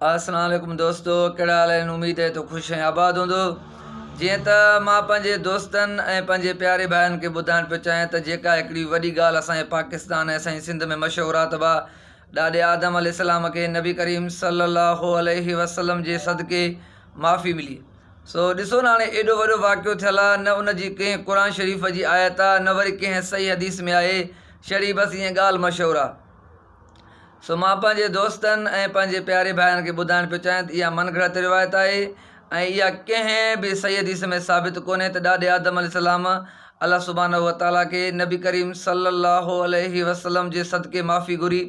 السلام عليڪم دوستو ڪهڙا حال آهن اميد آهي ته خوش ۽ آباد هوندو جيئن ته مان پنهنجي دوستن ۽ پنهنجي پياري ڀائرن کي ٻڌائڻ پيو چاهيان ته جيڪا هڪڙي وڏي ڳالهه اسان جي پاڪستان ۽ اسان جي سنڌ ۾ مشهور آهي ته با ڏاڏي آدم عليه السلام کي نبي ڪريم صلي الله عليه وسلم جي صدقي معافي ملي سو ڏسو نه هاڻي ايڏو وڏو واقعو ٿيل آهي نه ان جي ڪنهن قرآن شريف جي آيت آهي نه وري ڪنهن صحيح حديث ۾ آهي شڙي بس ائين ڳالهه مشهور آهي سو مان پنهنجي دوستن ۽ پنهنجي پياري ڀائرن کي ٻڌائڻ پيو چاهيان ته اها من گهڙت روايت آهي ۽ اها ڪنهن به صحيح حديث ۾ ثابت ڪونهي ته ڏاڏي آدم عليه السلام الله سبحانه وتعاليٰ کي نبي ڪريم صلي الله عليه وسلم جي صدقي معافي گهري.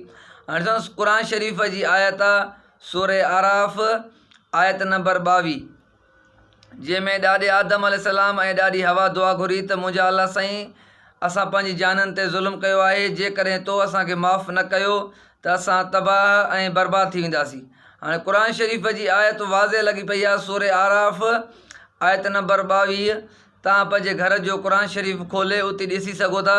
هاڻي ڏسو قرآن شريف جي آيت آ سورة اعراف آيت نمبر 22. جنهن ۾ ڏاڏي آدم عليه السلام ۽ ڏاڏي حوا دعا گهري ته منهنجا الله سائين اسان پنهنجي جانن تي ظلم ڪيو آهي جيڪڏهن تو اسان کي معاف نه ڪيو ته اسان تباهه ۽ برباد ٿي وينداسين. هاڻي قرآن شريف جي آيت واضح لڳي پئي آهي سورة اعراف آيت نمبر 22 توهان پنهنجي گهر جو قرآن شريف کولي اتي ڏسي سگهو ٿا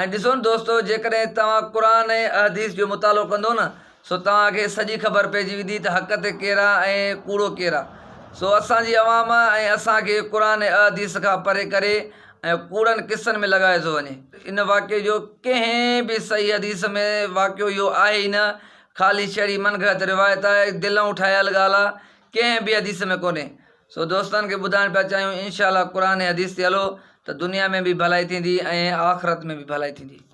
۽ ڏسو نه دوستو جيڪڏهن توهان قرآن ۽ احاديث جو مطالعو ڪندو نه سو توهان کي سڄي خبر پئجي ويندي ته حق تي ڪير آ ۽ ڪوڙو ڪير آ سو اسان جي عوام ۽ اسان کي قرآن ۽ احاديث کان پري ڪري ۽ ڪوڙن قصن ۾ لڳايو ٿو وڃي. ان واقعي جو ڪنهن به صحيح حديث ۾ واقعو اهو آهي ئي نه خالي شعري من گهڙت روايت آهي دلئون ٺاهيل ڳالهه آ ڪنهن به حديث ۾ ڪونهي سو دوستن کي ٻڌائڻ پيا چاهيون انشاء الله قرآن ۽ حديث تي هلو ته دنيا ۾ به ڀلائي ٿيندي ۽ آخرت ۾ به ڀلائي ٿيندي.